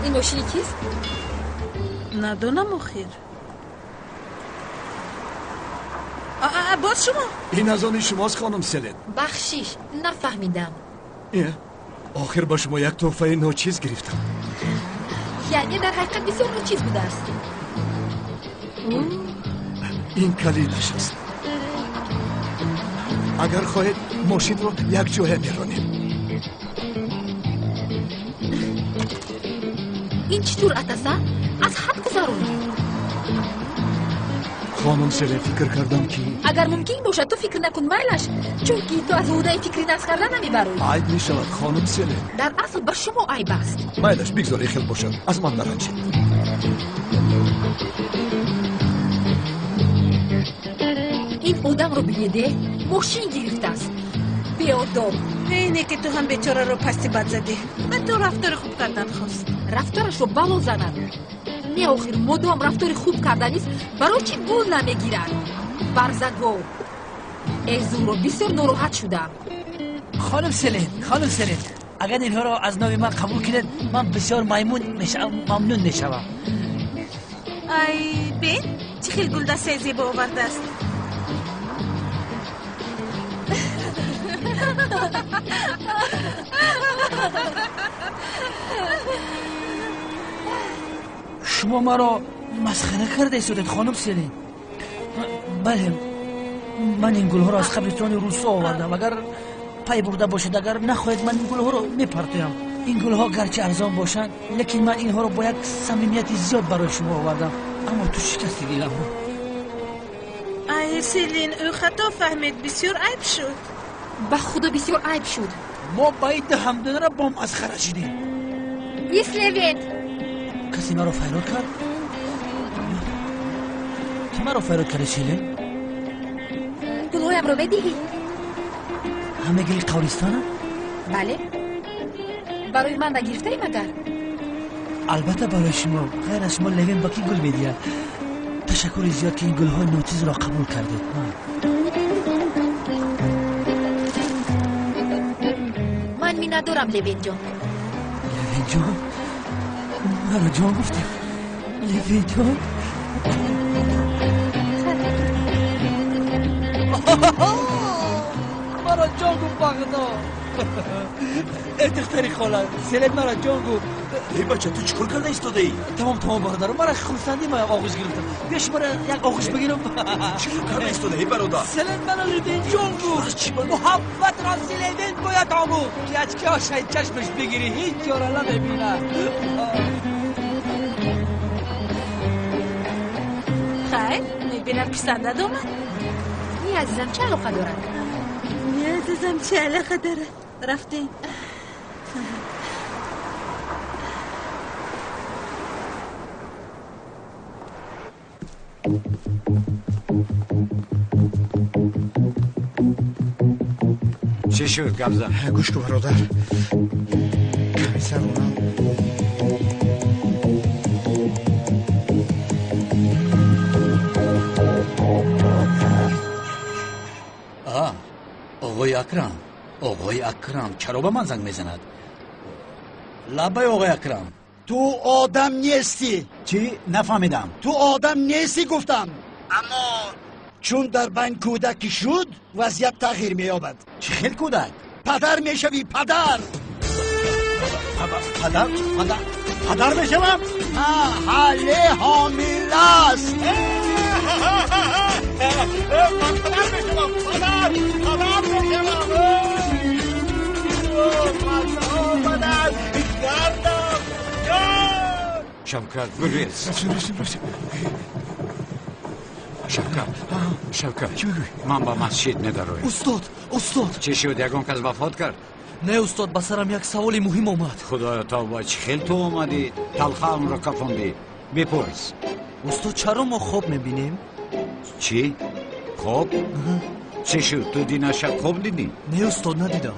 Ин мошини кист? Надонам охир. Боз шумо? Ин аз они шумост, хонум Селен. Бахшиш, нафаҳмидам. Охир ба шумо як тӯҳфаи ночиз гирифтам. Яъне дар ҳақиқат бисёр ночиз будааст. Ин калидаш аст. Агар хоҳед, мошинро якҷоя меронем. Ин чӣ ҷуръат аст, а? Аз ҳад гузарондӣ. Хонум Селен, фикр кардам ки агар мумкин бошад, ту фикр накун, майлаш, чунки ту аз ӯҳдаи фикри нақс кардан намебароӣ. Айб мешавад, хонум Селен. Дар асл ба шумо айб аст. Майлаш, бигзор хел бошад, аз ман наранҷед. Ин одамро бинеде, мошин гирифтааст. Беодоб. Не ки ту ҳам бечораро пасти бад задӣ. Ба ту рафтори хуб кардан хост. Рафторашро бало занад. Не, охир, модом рафтори хуб карданист, барои чӣ гул намегирад? Барзагов. Э, Зуро, бисёр нороҳат шудам. Хонум Селен, хонум Селен, агар инҳоро аз номи ман қабул кунед, ман бисёр маймун мешавам, мамнун мешавам. Ай, бин, чӣ хел гулдастаи зебо овардааст. Шумо маро масхара карда истодед, хонум Селен. Бале, ман ин гулҳоро аз қабристони Русо овардам. Агар пай бурда бошед, агар нахоҳед, ман ин гулҳоро мепартоям. Ин гулҳо гарчи арзон бошанд, лекин ман инҳоро бо як самимияти зиёд барои шумо овардам. Аммо ту шикасти диламро. Ай, Селин, ӯ хато фаҳмид, бисёр айб шуд. Ба худо бисёр айб шуд. Мо ба ин ҳамдунара бо масхара шидем. Ис Левент. Касе маро файрод кард? Ту маро файрод кардӣ, Селин? Гулҳоямро медиҳӣ? Ҳама гили қабристона? Бале. Барои ман нагирифтаӣ магар? Албатта барои шумо. Ғайр аз шумо Левин ба кӣ гул медиҳад? Ташаккури зиёд, ки ин гулҳои ночизро қабул кардед. Ман миннатдорам, Левинҷон. Левинҷон? Маро ҷон гуфтӣ? Левинҷон? Маро ҷон гуфт, Бағдо. Эй духтари хола, Селен маро ҷон гуфт. Эй бача, ту чӣ кор карда истодаӣ? Тамом, тамом, бародар, мара хурсандӣ ма оғӯш гирифтам. Бия шуморо як оғӯш бигирам. Чӣ кор карда истодаӣ, бародар? Селен маро Левин ҷон гуфт. Муҳаббатро Селен бояд омӯхт, ки аз чошаи чашмаш бигирӣ, ҳеҷ ҷора намебинад. Хайр, мебинам писандад омад. Не, азизам, чӣ алоқа дорад? Не, азизам, чӣ алоқа дорад? Рафтем. Чӣ шуд, гап зан? Гӯш кун, бародар, комиссар онам. Оғои Акрам, оғои Акрам чаро ба ман занг мезанад? Лаббай, оғои Акрам. Ту одам нестӣ. Чӣ? Нафаҳмидам. Ту одам нестӣ, гуфтам. Аммо чун дар байн кӯдаки шуд, вазъият тағйир меёбад. Чӣ хел кӯдак? Падар мешавӣ, падар. Падар? Падар? Падар мешавам? Ҳале ҳомиласт. Ман падар мешавам, падар, падар мешавам. Падар, гардам, ҷон. Шавкат, гурез. Шавкат, Шавкат, ман ба масҷид медароям. Устод, устод. Чӣ шуд, ягон кас вафот кард? Не, устод, ба сарам як саволи муҳим омад. Худоё, тавба, чӣ хел ту омадӣ? Талхаамро кафондӣ. Бипурс. Устод, чаро мо хоб мебинем? Чӣ? Хоб? Чӣ шуд, ту дина шаб хоб дидӣ? Не, устод, надидам.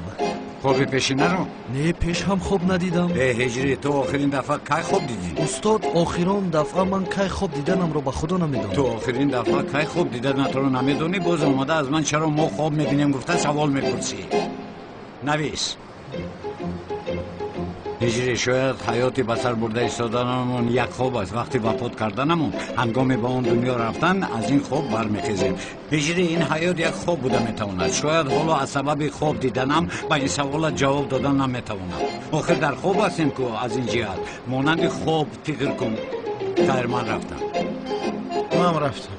Хоби пешинаро? Не, пеш ҳам хоб надидам. Э, ҳиҷрӣ, ту охирин дафъа кай хоб дидӣ? Устод, охирон дафъа ман кай хоб диданамро ба худо намедонам. Ту охирин дафъа кай хоб диданатро намедонӣ, боз омада аз ман чаро мо хоб мебинем гуфта савол мепурсӣ. Навис. Ҳиҷрӣ шояд ҳаёти ба сар бурда истоданамон як хоб аст. Вақти вафот карданамон, ҳангоме ба он дунё рафтан, аз ин хоб бармехезем. Ҳиҷрӣ ин ҳаёт як хоб буда метавонад. Шояд ҳоло аз сабаби хоб диданам ба ин саволат ҷавоб додан наметавонам. Охир дар хоб ҳастем ку аз ин ҷиҳат. Монанди хоб фикр кун. Хайр, ман рафтам. Ман рафтам.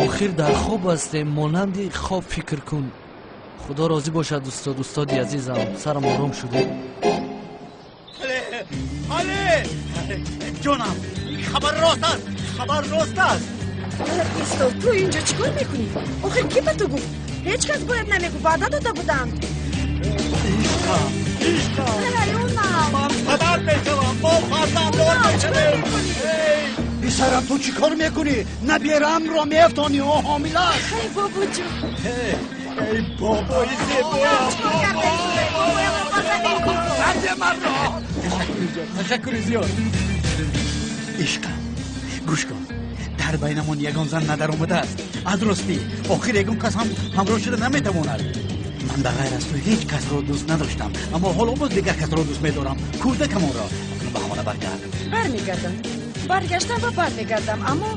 Охир дар хоб ҳастем, монанди хоб фикр кун. Худо розӣ бошад устод, устоди азизам, сарам ором шуд. Але! Ҷонам, хабар рост аст, хабар рост аст. Исто, ту инҷо чӣ кор мекунӣ? Охир кӣ ба ту гуфт? Ҳеҷ кас бояд намегуфт, ваъда дода буданд. Ишқам, ишқам. Раюнам. Ман падар мешавам, мо фарзанддор мешавем. Писарам, ту чӣ кор мекунӣ? Набераамро меафтонӣ, ӯ ҳомила аст. Эй бобоҷон. Эй бобои зебоям, бобо! Ташаккури зиёд. Ишқам, гӯш кун. Дар байнамон ягон зан надаромадааст. Аз ростӣ, охир ягон кас ҳам ҳамроҳ шуда наметавонад. Ман ба ғайр аз ту ҳеҷ касро дӯст надоштам, аммо ҳоло боз дигар касро дӯст медорам. Кӯдакамонро. Акнун ба хона баргард. Бармегардам. Баргаштам ва бармегардам, аммо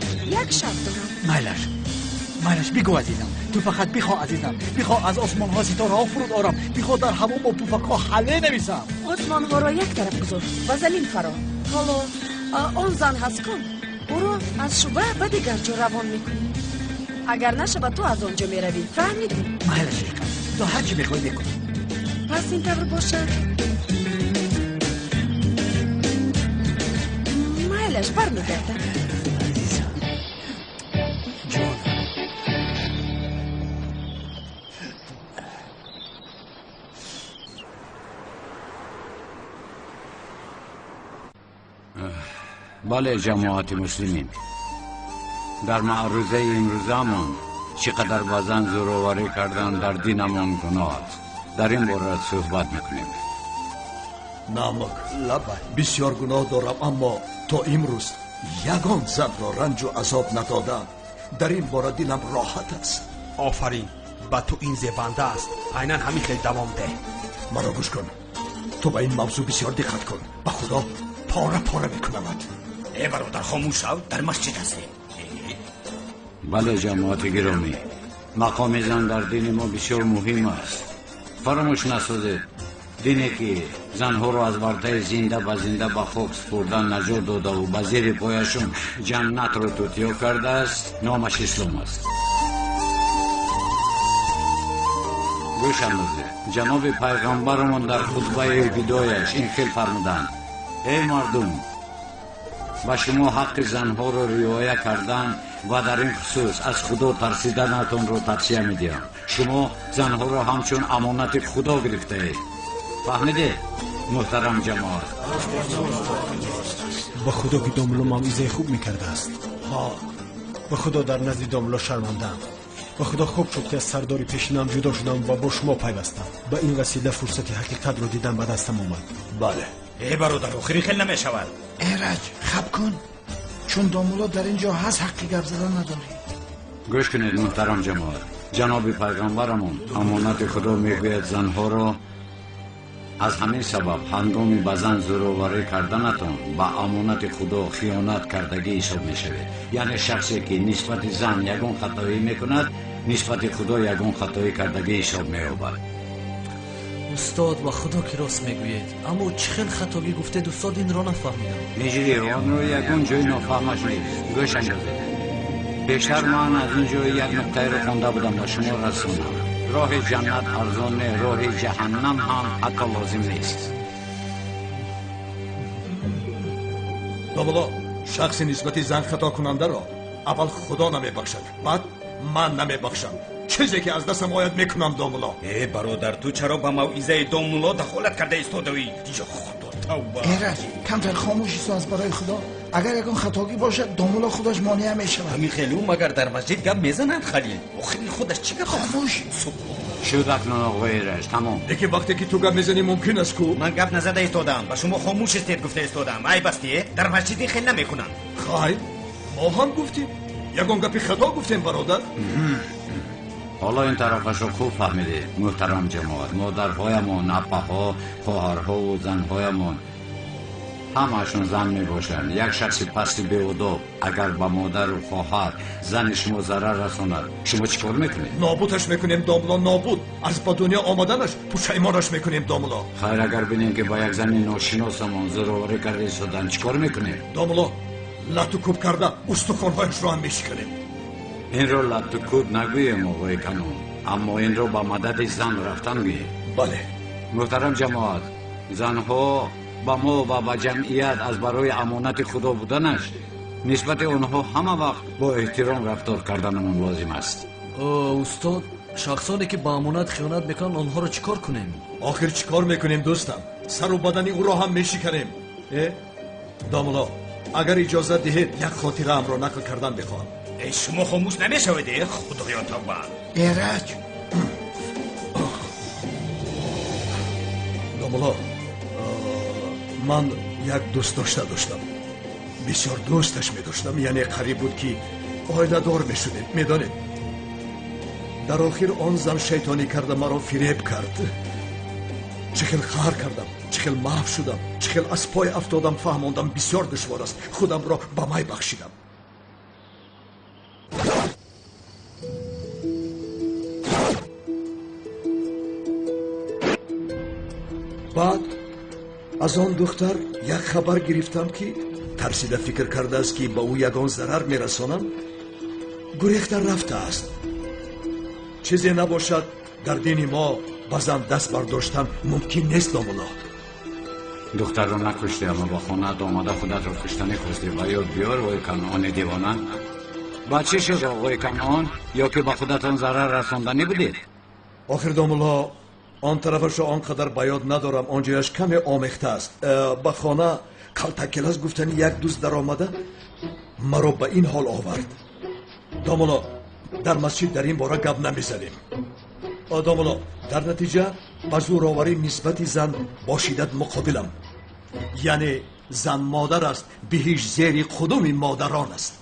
як шарт дорам. Майлаш, майлаш, бигӯ азизам. Ту фақат бихоҳ азизам. Бихоҳ аз осмонҳо ситораҳо фуруд орам. Бихоҳ дар ҳаво бо пуфакҳо ҳале нависам. Осмонҳоро як тараф гузор ва замин фаро. Ҳоло он зан ҳаст кун. Ӯро аз шӯъба ба дигар ҷо равон мекунӣ. Агар нашавад, ту аз он ҷо меравӣ. Фаҳмидӣ? Майлаш ишқам, ту ҳар чӣ мехоҳӣ мекунӣ. Пас ин тавр бошад. Майлаш, бармегардам. Азизам, ҷонам. Бале, ҷамоати муслимин, дар маърузаи имрӯзамон чӣ қадар ба зан зӯроварӣ кардан дар динамон гуноҳ аст, дар ин бора суҳбат мекунем. Намак, бисёр гуноҳ дорам, аммо то имрӯз ягон занро ранҷу азоб надодам. Дар ин бора дилам роҳат аст. Офарин, ба ту ин зебанда аст. Айнан ҳамин хел давом деҳ. Маро гӯш кун. Ту ба ин мавзӯъ бисёр диққат кун. Ба худо пора пора мекунамад. Э бародар, хомӯш шав, дар масҷид ҳастем. Бале, ҷамоати гиромӣ, мақоми зан дар дини мо бисёр муҳим аст. Фаромӯш насозед, дине ки занҳоро аз вартаи зинда ба зинда ба хок супурдан наҷот додаву ба зери пояшон ҷаннатро тутиё кардааст, номаш ислом аст. Гӯш андозед, ҷаноби пайғамбарамон дар хутбаи видояш ин хел фармуданд: эй мардум, ба шумо ҳаққи занҳоро риоя кардан ва дар ин хусус аз худо тарсиданатонро тавсия медиҳам. Шумо занҳоро ҳамчун амонати худо гирифтаед. Фаҳмидед, муҳтарам ҷамоат? Ба худо ки домулло мавъизаи хуб мекардааст. Ба худо дар назди домулло шармандаам. Ба худо хуб шуд ки аз сардори пешинам ҷудо шудам ва бо шумо пайвастам. Ба ин васила фурсати ҳақиқатро дидан ба дастам омад. Бале. Э бародар, охири хел намешавад. Эраҷ, хаб кун. Чун домулло дар ин ҷо ҳаст, ҳаққи гап задан надорӣ. Гӯш кунед, муҳтарам ҷамоат. Ҷаноби пайғамбарамон амонати худо мегӯяд занҳоро. Аз ҳамин сабаб ҳангоми ба зан зӯроварӣ карданатон ба амонати худо хиёнат кардагӣ ҳисоб мешавед. Яъне шахсе ки нисбати зан ягон хатоӣ мекунад, нисбати худо ягон хатоӣ кардагӣ ҳисоб меёбад. Устод, ба худо ки рост мегӯед, аммо чӣ хел хатогӣ гуфтед, устод, инро нафаҳмидам. Ҳиҷрӣ, онро ягон ҷои нофаҳмаш нест. Гӯш андозед. Пештар ман аз ин ҷои як нуқтаеро хонда будам ба шумо расонам. Роҳи ҷаннат арзон не, роҳи ҷаҳаннам ҳам ҳатто лозим нест. Домулло, шахси нисбати зан хатокунандаро аввал худо намебахшад, баъд ман намебахшам. Чизе ки аз дастам ояд мекунам, домулло. Э бародар, ту чаро ба мавъизаи домулло дахолат карда истодаӣ? Ё худо, тавба! Эраҷ, камтар хомӯш исто аз барои худо. Агар ягон хатогӣ бошад, домулло худаш монеа мешавад. Ҳамин хелу магар дар масҷид гап мезананд, Халил? Охири худаш чӣ гап? Хомӯш! Шуд акнун, оғои Эраҷ, тамом. Лекин вақте ки ту гап мезанӣ мумкин аст ку? Ман гап назада истодам, ба шумо хомӯш истед гуфта истодам. Айб аст, дар масҷид ин хел намекунанд. Хайр, мо ҳам гуфтем. Ягон гапи хато гуфтем, бародар. Ҳоло ин тарафашро хуб фаҳмидед, муҳтарам ҷамоат. Модарҳоямон, апаҳо, хоҳарҳову занҳоямон ҳамаашон зан мебошанд. Як шахси пасти беодоб агар ба модару хоҳар, зани шумо зарар расонад, шумо чӣ кор мекунед? Нобудаш мекунем, домулло, нобуд. Аз ба дунё омаданаш пушаймонаш мекунем, домулло. Хайр, агар бинем ки ба як зани ношиносамон зӯроварӣ карда истоданд, чӣ кор мекунем? Домулло, лату кӯб карда устухонҳояшро ҳам мешиканем. Инро лату кӯб нагӯем, оғои Канон, аммо инро ба мадади зан рафтан гӯем. Бале. Муҳтарам ҷамоат, занҳо ба мо ва ба ҷамъият аз барои амонати худо буданаш нисбати онҳо ҳама вақт бо эҳтиром рафтор карданамон лозим аст. Устод, шахсоне ки ба амонат хиёнат мекунанд, онҳоро чӣ кор кунем? Охир чӣ кор мекунем, дӯстам? Сару бадани ӯро ҳам мешиканем. Домулло, агар иҷозат диҳед, як хотираамро нақл кардан мехоҳам. Шумо хомӯш намешавед, худоё тавба. Эраҷ. Домулло, ман як дӯстдошта доштам, бисёр дӯсташ медоштам, яъне қариб буд ки оиладор мешудем, медонед. Дар охир он зан шайтонӣ карда маро фиреб кард. Чӣ хел қаҳр кардам, чӣ хел маҳв шудам, чӣ хел аз пой афтодам, фаҳмондам бисёр душвор аст. Худамро ба май бахшидам. Баъд аз он духтар як хабар гирифтам, ки тарсида фикр кардааст, ки ба ӯ ягон зарар мерасонам, гурехта рафтааст. Чизе набошад, дар дини мо ба зан даст бардоштан мумкин нест, домулло. Духтарро накуштӣ, аммо ба хонаат омада худатро куштанӣ хостӣ. Ба ёд биёр, ои Канони девона. Ба чӣ шуд, оғои Канон? Ё ки ба худатон зарар расонданӣ будед? Охир, домулло, он тарафашро он қадар ба ёд надорам, он ҷояш каме омехта аст. Ба хона калтакелас гуфтани як дӯст даромада маро ба ин ҳол овард. Домулло, дар масҷид дар ин бора гап намезанем. Домулло, дар натиҷа ба зӯроварӣ нисбати зан бо шиддат муқобилам. Яъне зан модар аст, биҳишт зери қудуми модарон аст.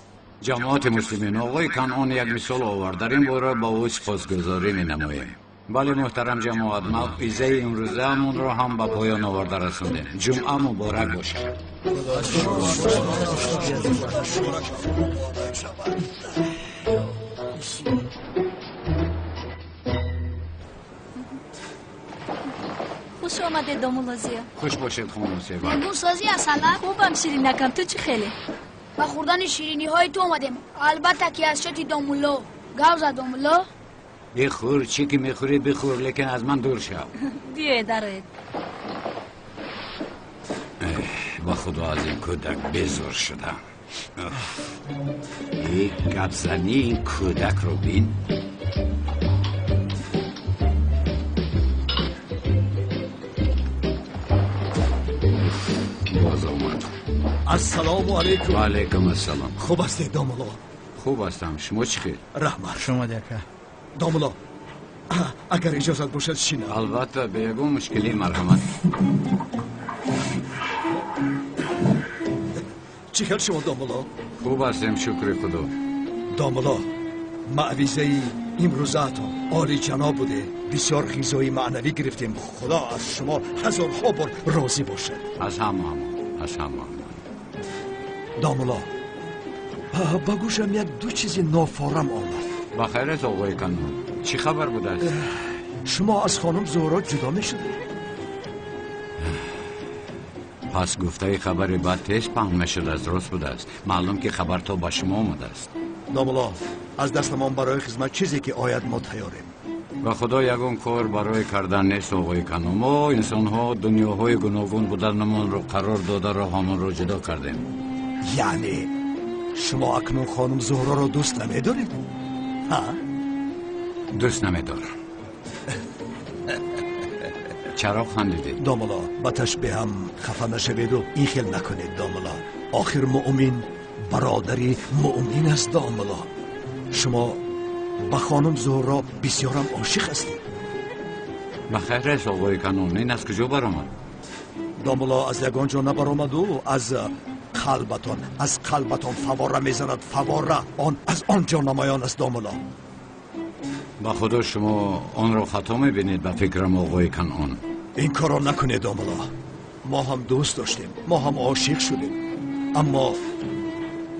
Ҷамоати муслимин, оғои Канон як мисол овард, дар ин бора ба ӯ сипосгузорӣ менамоем. Бале, муҳтарам ҷамоат, мавъизаи имрӯзаамонро ҳам ба поён оварда расондем. Ҷумъа муборак бошад. Хуш омадед, домулло Зиё. Хуш бошед, хонум Себа. Мегӯсозӣ, асала? Хубам, ширинакам, ту чӣ хеле? Ба хӯрдани шириниҳои ту омадем. Албатта ки аз шоти домулло. Гав зад домулло. Бихӯр, чӣ ки мехӯрӣ бихӯр, лекин аз ман дур шав. Биёед, дароед. Ба худо аз ин кӯдак безор шудам. Гапзании ин кӯдакро бин. Боз омад. Ассалому алайкум. Ва алайкум ассалом. Хуб ҳастед, домулло? Хуб ҳастам. Шумо чӣ хел? Раҳмат. Шумо ака. Домулло, агар иҷозат бошад, шинам. Албатта, бе ягон мушкилӣ, марҳамат. Чӣ хел шумо, домулло? Хуб ҳастем, шукри худо. Домулло, маъвизаи имрӯзаатон олиҷаноб буде. Бисёр ғизои маънавӣ гирифтем. Худо аз шумо ҳазорҳо бор розӣ бошад. Аз ҳамаамон, аз ҳамаамон. Домулло, ба гӯшам як ду чизи нофорам омад. Ба хайр аст, оғои Канон. Чӣ хабар будааст? Шумо аз хонум Зуҳро ҷудо мешудед? Пас гуфтаи хабари бад тез паҳн мешудааст, рост будааст. Маълум ки хабар то ба шумо омадааст. Домулло, аз дастамон барои хизмат чизе ки ояд мо тайёрем. Ба худо ягон кор барои кардан нест, оғои Канон. Мо инсонҳо дунёҳои гуногун буданамонро қарор дода роҳамонро ҷудо кардем. Яъне шумо акнун хонум Зуҳроро дӯст намедоред? Ҳа? Дӯст намедорам. Чаро хандидед? Домулло, ба ташбеҳам хафа нашаведу ин хел накунед, домулло. Охир муъмин бародари муъмин аст, домулло. Шумо ба хонум Зуҳро бисёрам ошиқ ҳастед. Ба хайр аст, оғои Канон. Ин аз куҷо баромад? Домулло, аз ягон ҷо набаромаду, аз қалбатон, аз қалбатон фавора мезанад, фавора. Он аз он ҷо намоён аст, домулло. Ба Худо шумо онро хато мебинед, ба фикрам оғои Канъон. Ин корро накунед домулло. Мо ҳам дӯст доштем, мо ҳам ошиқ шудем. Аммо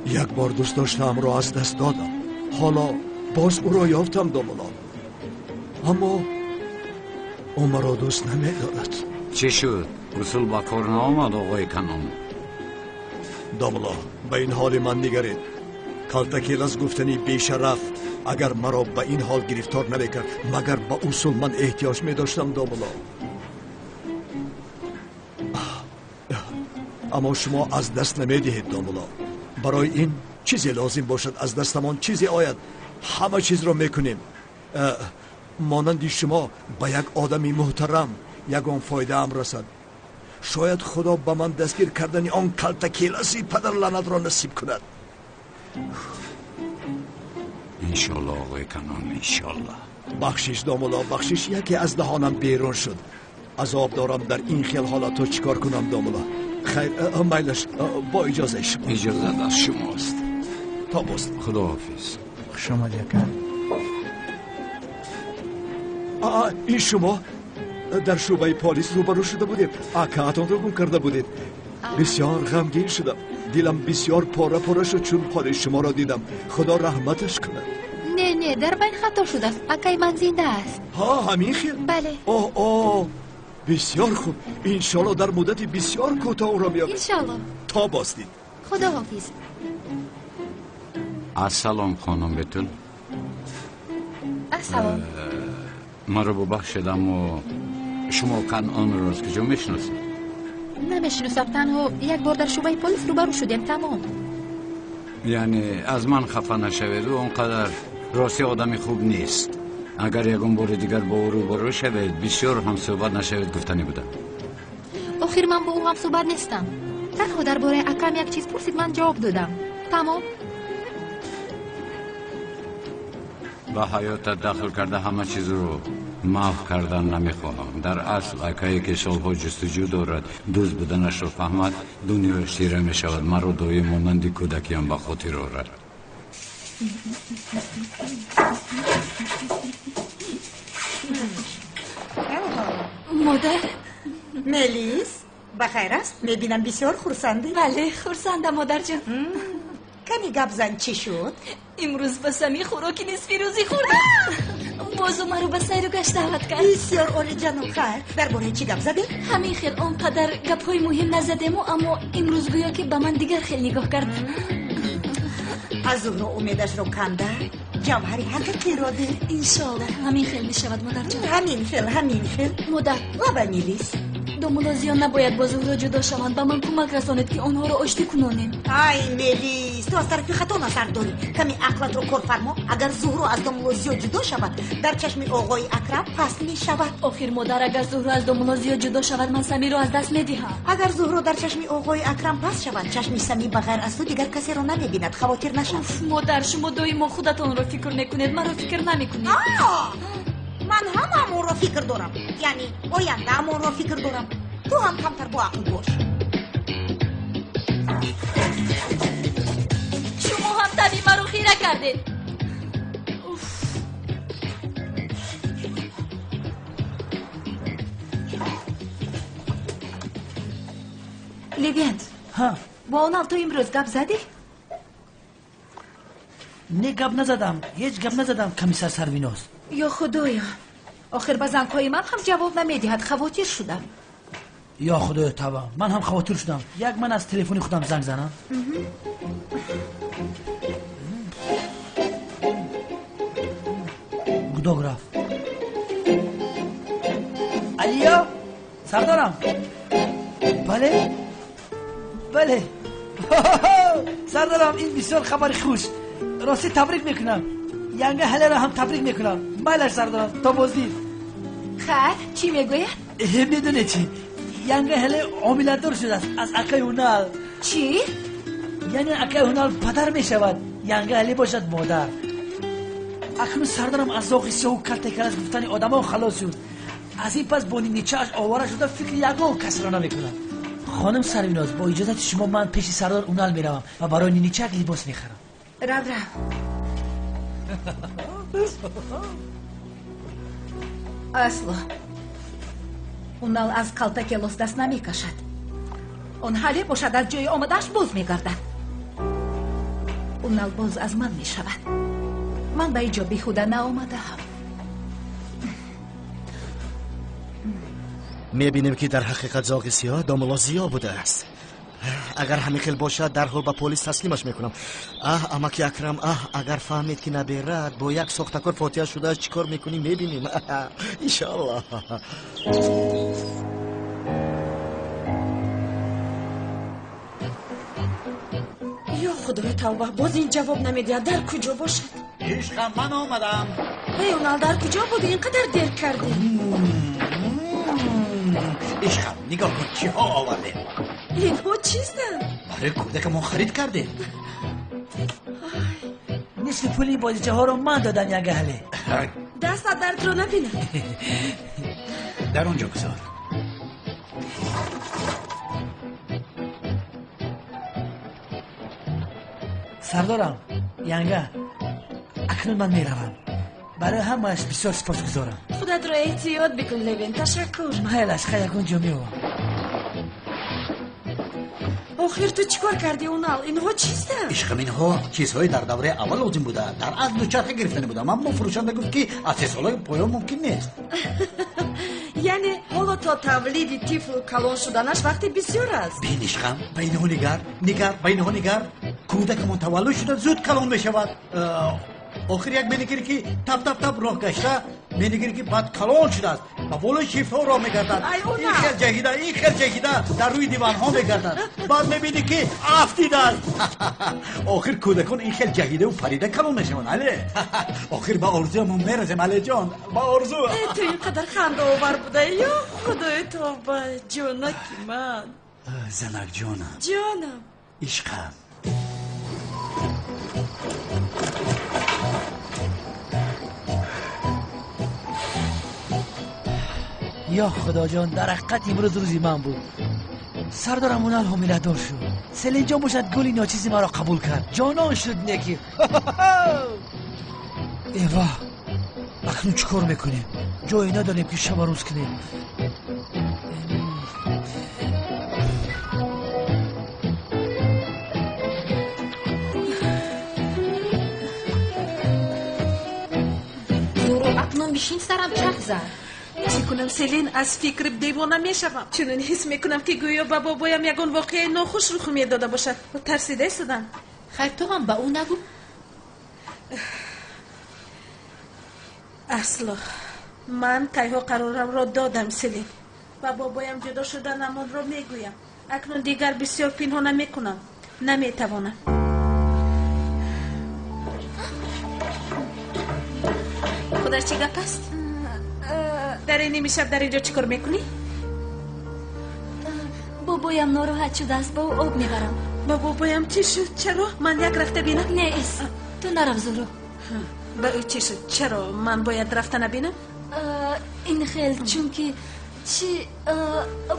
як бор дӯст доштаамро аз даст додам. Ҳоло боз ӯро ёфтам домулло. Аммо ӯ маро дӯст намедорад. Чӣ шуд? Усул ба кор наомад оғои Канъон. Домулло, ба ин ҳоли ман нигаред. Калтакелас гуфтани бешараф агар маро ба ин ҳол гирифтор намекард, магар ба усул ман эҳтиёҷ медоштам домулло. Аммо шумо аз даст намедиҳед домулло. Барои ин чизе лозим бошад, аз дастамон чизе ояд, ҳама чизро мекунем. Монанди шумо ба як одами муҳтарам ягон фоидаам расад. Шояд Худо ба ман дастгир кардани он калтакеласи падарлаънатро насиб кунад. Иншолло оғои Канъон, иншолло. Бахшиш домулло, бахшиш, яке аз даҳонам берун шуд. Азоб дорам дар ин хел ҳолатҳо чӣ кор кунам домулло. Хайр, майлаш, бо иҷозаи шумо. Иҷозат аз шумост. То боз. Худоҳофиз. Хуш омадӣ ака. Ин шумо дар шӯъбаи полис рӯбарӯ шуда будед, акаатонро гум карда будед. Бисёр ғамгин шудам. Дилам бисёр пора пора шуд, чун ҳоли шуморо дидам. Худо раҳматаш кунад. Не, не, дар байн хато шудааст. Акаи ман зинда аст. Ҳа, ҳамин хел? Бале. Оҳ, оҳ, бисёр хуб. Иншолло дар муддати бисёр кӯтоҳ ӯро меёбем. Иншолло. То боздид. Худоҳофиз. Ассалом хонум Бетул. Ассалом. Маро бубахшед, аммо шумо Канъонро аз куҷо мешиносед? Намешиносам, танҳо як бор дар шӯъбаи полис рӯбарӯ шудем, тамом. Яъне аз ман хафа нашавед, ӯ он қадар рости одами хуб нест. Агар ягон бори дигар бо ӯ рӯбарӯ шавед, бисёр ҳамсӯҳбат нашавед гуфтанӣ будам. Охир ман бо ӯ ҳамсӯҳбат нестам. Танҳо дар бораи акам як чиз пурсид, ман ҷавоб додам. Тамом. Ба ҳаётат дахл карда ҳама чизро маҳв кардан намехоҳам. Дар асл акае ки солҳо ҷустуҷӯ дорад, дӯст буданашро фаҳмад, дунёяш тира мешавад. Маро доим монанди кӯдакиам ба хотир орад. Модар. Мелис, ба хайр аст? Мебинам бисёр хурсандӣ. Бале, хурсандам модарҷон. Ками гап зан, чӣ шуд? Имрӯз ба Сами хӯроки нисфирӯзӣ хӯрдам. Боз ӯ маро ба сайру гашт даъват кард. Бисёр олиҷаноб. Хайр, дар бораи чӣ гап задем? Ҳамин хел он қадар гапҳои муҳим назадему, аммо имрӯз гӯё ки ба ман дигар хел нигоҳ кард. Аз Зуҳро умедашро канда ҷавҳари ҳақиқиро дид. Иншоалло ҳамин хел мешавад модарҷон. Ҳамин хел, ҳамин хел. Модар. Лаба Мелис. Домулло Зиё набояд бо Зуҳро ҷудо шаванд. Ба ман кӯмак расонед, ки онҳоро оштӣ кунонем. Ай Мелис, ту аз тарафи хато назар дорӣ. Ками ақлатро кор фармо. Агар Зуҳро аз Домулло Зиё ҷудо шавад, дар чашми оғои Акрам паст мешавад. Охир модар, агар Зуҳро аз Домулло Зиё ҷудо шавад, ман Самиро аз даст медиҳам. Агар Зуҳро дар чашми оғои Акрам паст шавад, чашми Сами ба ғайр аз ту дигар касеро намебинад. Хавотир нашав. Уф, модар, шумо доимо худатонро фикр мекунед, маро фикр намекунед. Ман ҳамаамонро фикр дорам, яъне ояндаамонро фикр дорам. Ту ҳам камтар боақл бош. Шумо ҳам таби маро хира кардед. Левент, бо онал ту имрӯз гап задӣ? Не, гап назадам, ҳеҷ гап назадам, комиссар Сарвиноз. Ё Худоё, охир ба зангҳои ман ҳам ҷавоб намедиҳад. Хавотир шудам. Ё Худоё, тавба, ман ҳам хавотир шудам. Як ман аз телефони худам занг занам. Гудок рафт. Алиё, сардорам. Бале, бале, сардорам, ин бисёр хабари хуш. Ростӣ табрик мекунам. Янга ҳалеро ҳам табрик мекунам. Майлаш сардорам, то боздид. Хайр, чӣ мегӯяд? Медонед чӣ? Янга ҳале ҳомиладор шудааст аз акаи Ҳунал. Чӣ? Яъне акаи Ҳунал падар мешавад, Янга ҳале бошад модар. Акнун сардорам аз зоғи сиёҳу калтакалас гуфтани одамон халос шуд. Аз ин пас бо нимничааш овора шуда фикри ягон касро намекунад. Хонум Сарвиноз, бо иҷозати шумо ман пеши сардор Унал меравам ва барои ниничак либос мехарам. Рав, рав. Асло Унал аз калтакелос даст намекашад. Он ҳале бошад аз ҷои омадааш боз мегардад. Унал боз аз ман мешавад. Ман ба инҷо беҳуда наомадаам. Мебинем ки дар ҳақиқат зоғи сиёҳ домулло Зиё будааст. Агар ҳамин хел бошад, дарҳол ба полис таслимаш мекунам. Аҳ, амаки Акрам, аҳ, агар фаҳмед ки наберад бо як сохтакор фотиҳа шудааст, чӣ кор мекунӣ мебинем. Иншоаллоҳ. Ё худои тавба, боз ин ҷавоб намедиҳад. Дар куҷо бошад? Ишқам, ман омадам. Эй Унал, дар куҷо будӣ? Ин қадар дер кардӣ. Ишқам, нигоҳ кун чиҳо овардем. Инҳо чистанд? Барои кӯдакамон харид кардем. Нисфи пули бозичаҳоро ман додам як аҳле. Дастат дардро набинад. Дар он ҷо гузор. Сардорам, янга, акнун ман меравам. Барои ҳамааш бисёр сипосгузорам. Худатро эҳтиёт бикун, Левин. Ташаккур. Майлаш, хай ягон ҷо меовам. Охир ту чӣ кор кардӣ, Унал? Инҳо чистанд? Ишқам, инҳо чизҳои дар давраи аввал лозим буда. Дар асл дучарха гирифтани будам, аммо фурӯшанда гуфт, ки аз 3 солаи поён мумкин нест. Яъне ҳоло то тавлиди тифл калон шуданаш вақти бисёр аст. Бин, ишқам, ба инҳо нигар, нигар, ба инҳо нигар. Кӯдакамон таваллуд шуда зуд калон мешавад. Охир як менигирӣ ки тап тап тап роҳ гашта, менигирӣ ки баъд калон шудааст, ба болои шифтҳо роҳ мегардад. Ин хел ҷаҳида, ин хел ҷаҳида дар рӯи диванҳо мегардад. Баъд мебинӣ ки афтидааст. Охир кӯдакон ин хел ҷаҳидаву парида калон мешаванд, але? Охир ба орзуямон мерасем, алеҷон, ба орзу. Ту ин қадар хандаовар будаӣ, ё худои тавба, ҷонаки ман. Занак ҷонам. Ҷонам. Ишқам. Ё худоҷон, дар ҳақиқат имрӯз рӯзи ман буд. Сардорам Унал ҳомиладор шуд. Селинҷон бошад гули ночизи маро қабул кард. Ҷонон шуд неки. Эва, акнун чӣ кор мекунем? Ҷое надорем ки шаба рӯз кунем. Зуро, акнун бишин, сарам чарх зад. Чӣ кунам, Селин? Аз фикр девона мешавам. Чунин ҳис мекунам, ки гӯё ба бобоям ягон воқеаи нохуш рух медода бошад. Тарсида истодам. Хайр, ту ҳам ба ӯ нагӯ. Асло, ман кайҳо қарорамро додам, Селин. Ба бобоям ҷудо шуданамонро мегӯям. Акнун дигар бисёр пинҳона мекунам. Наметавонам. Худаш чӣ гап аст? Дар ин ними шаб дар инҷо чӣ кор мекунӣ? Бобоям нороҳат шудааст, ба ӯ об мебарам. Ба бобоям чӣ шуд? Чаро? Ман як рафта бинам? Не, ис, ту нарав, Зуро. Ба ӯ чӣ шуд? Чаро ман бояд рафта набинам? Ин хел, чунки чӣ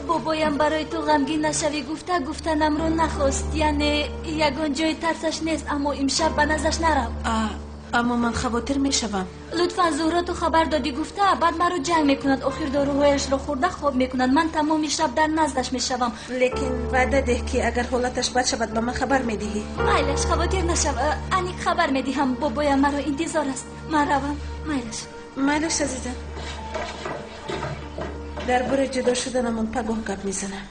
бобоям барои ту ғамгин нашавӣ гуфта, гуфтанамро нахост. Яъне ягон ҷои тарсаш нест, аммо имшаб ба наздаш нарав. Аммо ман хавотир мешавам. Лутфан, Зуҳро, ту хабар додӣ гуфта, баъд маро ҷанг мекунад. Охир доруҳояшро хӯрда хоб мекунад. Ман тамоми шаб дар наздаш мешавам. Лекин ваъда деҳ, ки агар ҳолаташ бад шавад, ба ман хабар медиҳӣ. Майлаш, хавотир нашав. Аниқ хабар медиҳам. Бобоям маро интизор аст. Ман равам. Майлаш. Майлаш, азизам. Дар бораи ҷудо шуданамон пагоҳ гап мезанам.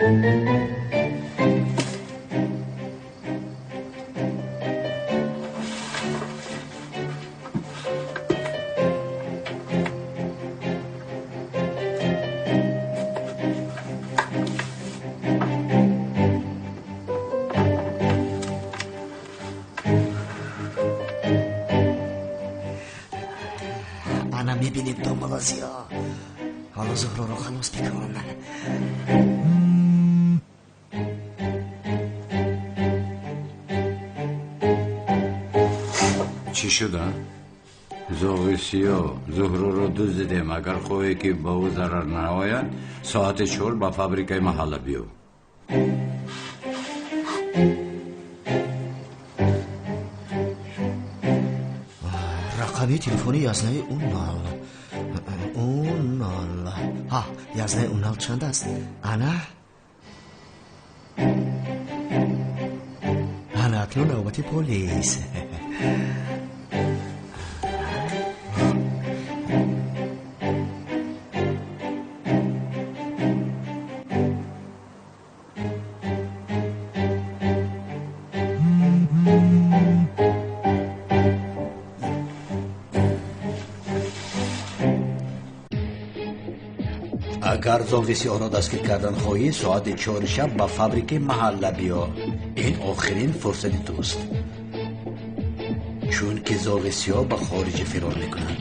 Ана мебинед домулло Зиё. Ҳоло Зуҳроро халос мекунам. Чӣ шуда? Зоғи сиёҳ, Зуҳроро дуздидем. Агар хоҳӣ ки ба ӯ зарар наояд, соати 4 ба фабрикаи маҳалла биё. Рақами телефони язнаи Унал. Унал. Ҳа, язнаи Унал чанд аст? Ана? Ана акнун навбати полис. Агар зоғи сиёҳро дастгир кардан хоҳӣ, соати 4 шаб ба фабрикаи маҳалла биё. Ин охирин фурсати туст, чунки зоғи сиёҳ ба хориҷа фирор мекунад.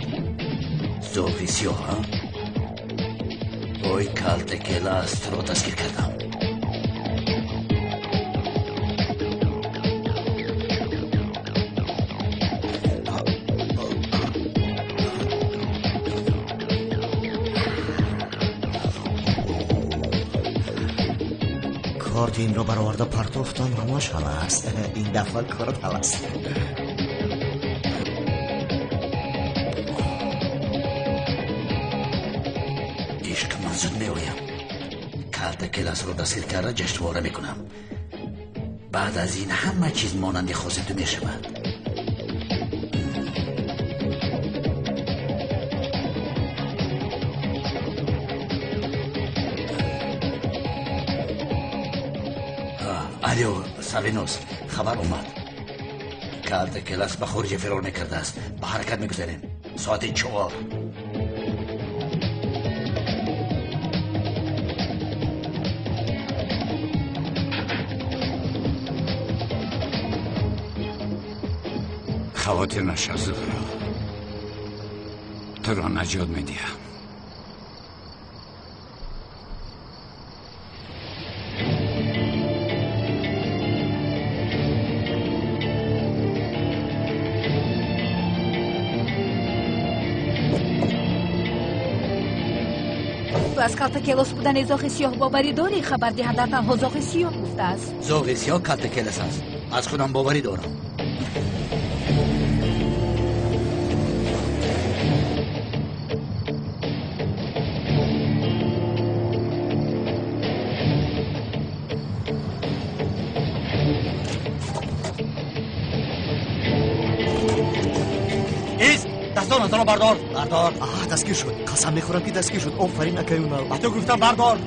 Зоғи сиёҳ, а? Ой, калта келас, туро дастгир кардам. Корти инро бароварда партофтам, ҳамаш ҳал аст. Ин дафъа корат ҳал аст. Ишқ, ман зуд меоям. Калта келасро дастгир карда ҷашнвора мекунам. Баъд аз ин ҳама чиз монанди хоси ту мешавад. Алё, Савинос, хабар омад. Калта келас ба хориҷа фирор мекардааст. Ба ҳаракат мегузарем. Соати 4. Хавотир нашав, Зуҳро. Туро наҷот медиҳам. Аз калта келос будани зоғи сиёҳ боварӣ дорӣ? Хабардиҳанда танҳо зоғи сиёҳ гуфтааст. Зоғи сиёҳ калта келас аст. Аз худам боварӣ дорам. Ист, дастонатонро бардор, бардор. Аҳ, дастгир шуд. Қасам мехӯрам ки дастгир шуд. Офарин, акаи Унал. Ба ту гуфтам бардор.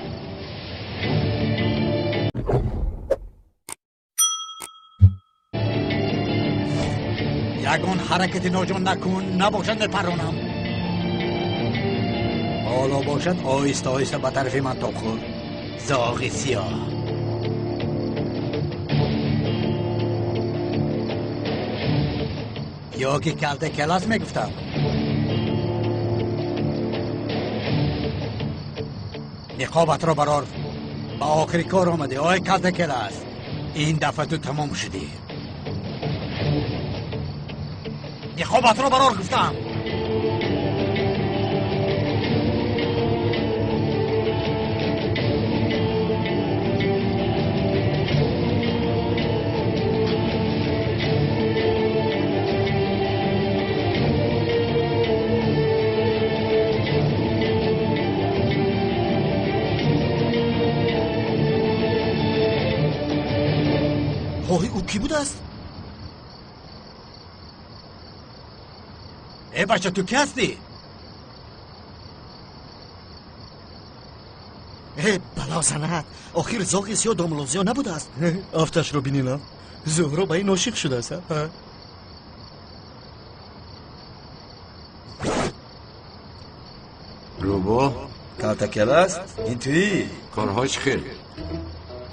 Ягон ҳаракати ноҷон накун, набошад мепаронам. Ҳоло бошад оҳиста оҳиста ба тарафи ман тоб хӯр. Зоғи сиёҳ. Ё ки калта келас мегуфтам. Ниқобатро барор. Ба охири кор омадӣ, ой калта келас. Ин дафъа ту тамом шудӣ. Ниқобатро барор гуфтам. Хоҳи ӯ кӣ будааст? Э бача, ту кӣ ҳастӣ? Э, баланд Бало занад, охир зоғи сиёҳ домулло Зиё набудааст. Афташро бининам, Зуҳро ба ин ошиқ шудааст. Рӯбоҳ? Калтакел аст? Ин туӣ? Корҳо чӣ хел?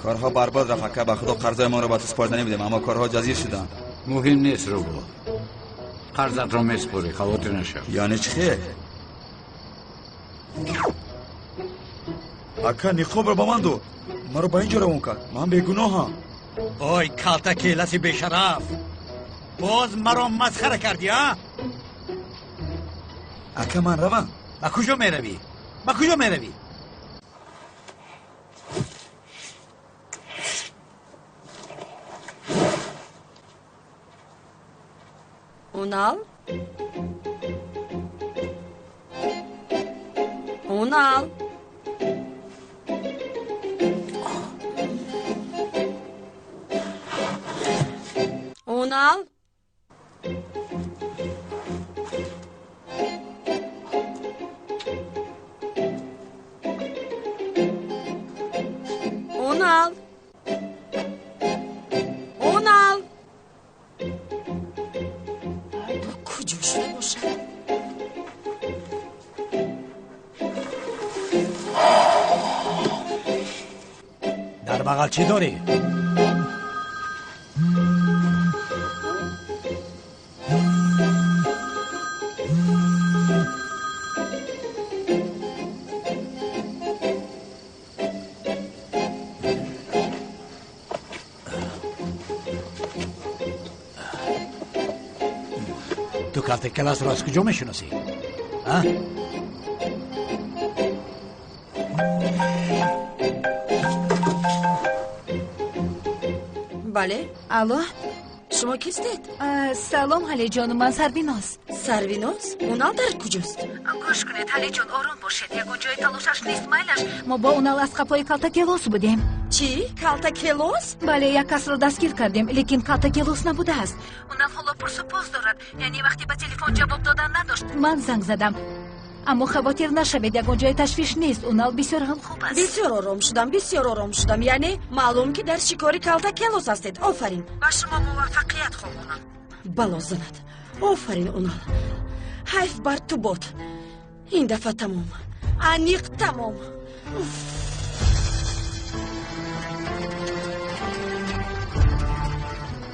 Корҳо барбод рафт, ака. Ба худо қарзои моро ба ту супорданӣ будем, аммо корҳо ҷазир шуданд. Муҳим нест, рӯбоҳ. Қарзатро месупорӣ, хавотир нашав. Яъне чӣ хел? Ака, ниқобро ба ман дод. Маро ба ин ҷо равон кард. Ман бегуноҳам. Ой, калтакеласи бешараф! Боз маро масхара кардӣ, а? Ака, ман равам. Ба куҷо меравӣ? Ба куҷо меравӣ? Унал? Унал? Унал? Унал? Унал? Куҷо шуда бошад? Дар бағал чӣ дорӣ? Ту калтакеласро аз куҷо мешиносӣ? А? Бале. Алло? Шумо кистед? Салом, Ҳалиҷон, ман Сарвиноз. Сарвиноз? Унал дар куҷост? Гӯш кунед, Ҳалиҷон, ором бошед. Ягон ҷои талошаш нест, майлаш. Мо бо Унал аз қафои Калтакелос будем. Чӣ? Калтакелос? Бале, як касро дастгир кардем, лекин Калтакелос набудааст. Унал ҳоло пурсупос дорад, яъне вақте ба телефон ҷавоб додан надошт. Ман занг задам. Аммо хавотир нашавед, ягон ҷои ташвиш нест. Унал бисёр ҳам хуб аст. Бисёр ором шудам, бисёр ором шудам. Яъне маълум ки дар шикори Калтакелос ҳастед. Офарин. Ба шумо муваффақият хоҳонам. Бало занад. Офарин, Унал. Ҳайф бар ту бод. Ин дафъа тамом. Аниқ тамом.